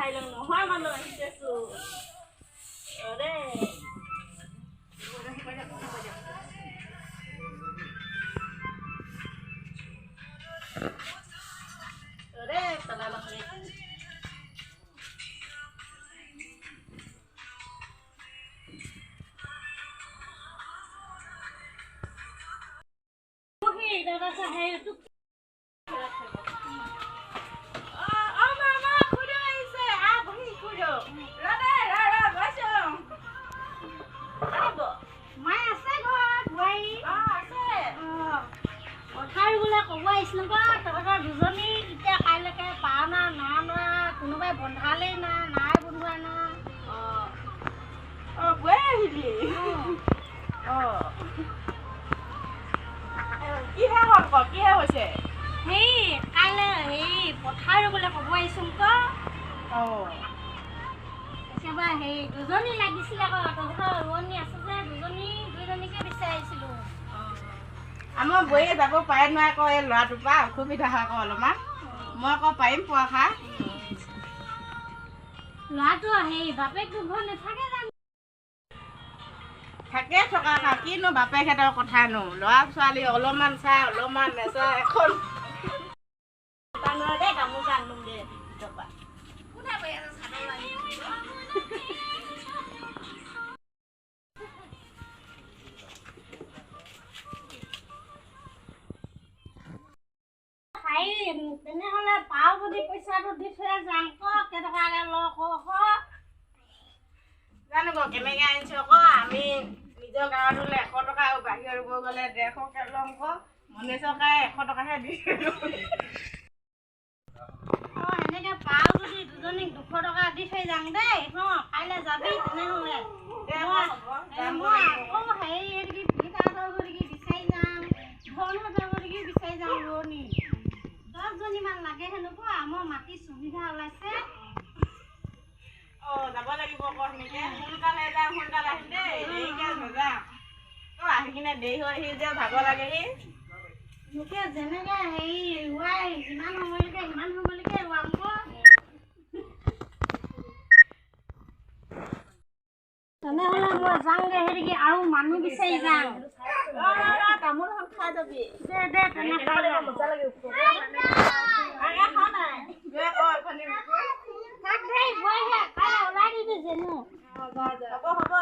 খাই লওঁ, নোহোৱা মানুহ আহিছেচোন। অৰে অৰে পেলাই লওঁ। দুজনী এতিয়া কাইলৈকে পাওনা না না, কোনোবাই বন্ধালেই না, নাই বন্ধোৱা না। অঁ, গৈ আহিলি? অঁ, কিহে হ'ল ক, কিহে হৈছে? সেই কাইলৈ সেই পথাৰ ৰুবলৈ ক'ব আহিছোং ক। অঁ, একেবাৰে সেই দুজনী লাগিছিলে আকৌ, তহঁতৰ ৰোৱনী আছে যে দুজনী, দুইজনীকে বিচাৰিছিলোঁ। আমাৰ বোৱাৰীয়ে যাব পাৰে নোৱাৰে আকৌ, এই ল'ৰাটোৰ পৰা অসুবিধা হয় আকৌ অলপমান। মই আকৌ পাৰিম পোৱা খা। ল'ৰাটো সেই বাপেকটো ঘৰত নাথাকে জানো? থাকে থকা খা, কিনো বাপেকহঁতৰ কথানো, ল'ৰা ছোৱালী অলপমান চাই অলপমান নেচায়। এখন গামোচা আনোগে। তেনেহ'লে পাওঁ যদি পইচাটো দি থৈ যাম ক, কেইটকাকে ল ক ক। জানো ক কেনেকৈ আনিছ আকৌ। আমি নিজৰ গাঁৱত হ'লে 100 টকা আৰু বাহিৰত ৰুব গ'লে 150কে ল'ম ক। মনেশ্বৰ কাই 100 টকাহে দিছিলোঁ। অঁ, সেনেকৈ পাওঁ যদি দুজনীক 200 টকা দি থৈ যাম দেই। অঁ, কাইলৈ যাবি তেনেহ'লে। মই আকৌ হেৰি ভিতাহঁতৰ ঘৰলৈকে বিচাৰি যাম, ধনহঁতৰ ঘৰলৈকে বিচাৰি যাম। ৰোৱনী 10জনীমান লাগে সেনেকুৱা, আমাৰ মাটি সুবিধা ওলাইছে। অঁ, যাব লাগিব আকৌ সেনেকে। সোনকালে যাম, সোনকালে আহিম দেই, দেৰিকে নাযাম। অঁ, আহি কিনে দেৰি হৈ আহি যে ভাগৰ লাগেহি। লোকে যেনেকে হেৰি ৰোৱাই, যিমান সময়লৈকে সিমান সময়লৈকে ৰোৱাম ক। তেনেহ'লে মই যাওঁগে সেইদিকে আৰু মানুহ বিচাৰি যাওঁ। তামোলখন খাই যাবি। দে দে তেনে খাই। থাক দেই, বৈহে, কাইলৈ ওলাই দিবি যেনো। হ'ব হ'ব,